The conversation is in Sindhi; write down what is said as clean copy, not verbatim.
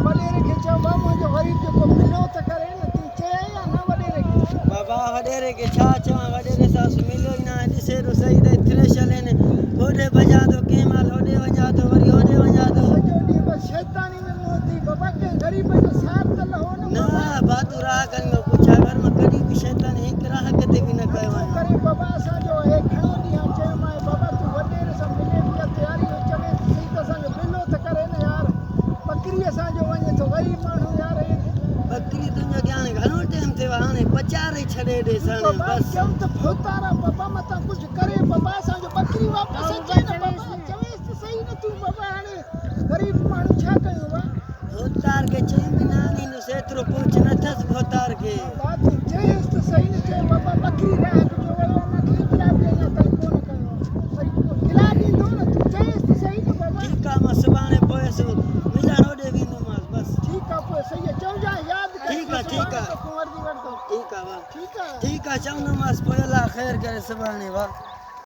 وڏيري کي چئو ڀاء منهنجو غريب جيڪو مليو ته ڪري نه تون چئين يا نه وڏيري کي. بابا وڏيري کي ڇا چوان وڏيري سان مليو ئي ناهي ڏسي ٿو سهي ته ٿريشر هن هوڏي ڀڄان ٿو ڪنهن مهل هوڏي وڃان ٿو وري هوڏي وڃان ٿو. سڄو ڏينهن بس شيطاني ۾ منهن ٿي بابا ڪنهن غريب جو ساٿ ته لهو نه نه با تون راهه ڪرين ٿو پڇا ڪر مان ڪڏهن به شيطاني هڪ راهه ڪتي به نه ڪيو نٿو آهيان. ڪرين بابا اسان جو هي گهڻو ڏينهن چيومانء بابا تون وڏيري سان ملي به يا تياري هو چوين ته سهي ته اسان جو ملو ته ڪري نه يار. ٻڪري اسان جو وڃي ٿو غريب ماڻهو يار هي. ٻڪري تنهنجو اڳيان گهڻو ٽيم ٿيو آ هاڻي پچاري ڇڏي ڏي ساڻي بابا بس. چئون ته ڀوتارا بابا متان ڪجهه ڪري بابا اسان جو ٻڪري واپس اچي نه بابا چويس ته صحيح نه تون بابا هاڻي غريب ماڻهو ڇا ڪيون با. ڀوتار کي چئين به نه آڻيندس ايترو پهچ نه اٿس ڀوتار کي. بابا تون چيس ته صحيح نه چئي بابا ٻڪري راهه جو ويو آ مان کي اطلاع به اڃا تائين ڪونه ڪيو آ وري پوء گلا ڏيندو نه تون چيس ته صحيح نه بابا. ٺيڪ آ مان سڀاڻي پويس ملڻ اوڏي ويندومانس بس. ٺيڪ آ پوء صحيح آ چئجانء ياد ڪري ٺيڪ آ ٺيڪ سڀاڻي آ توکان وردي وٺندو ٺيڪ آ واھ ٺيڪ آ. ٺيڪ آ چوندومانس پوء الله خير ڪري سڀاڻي واھ.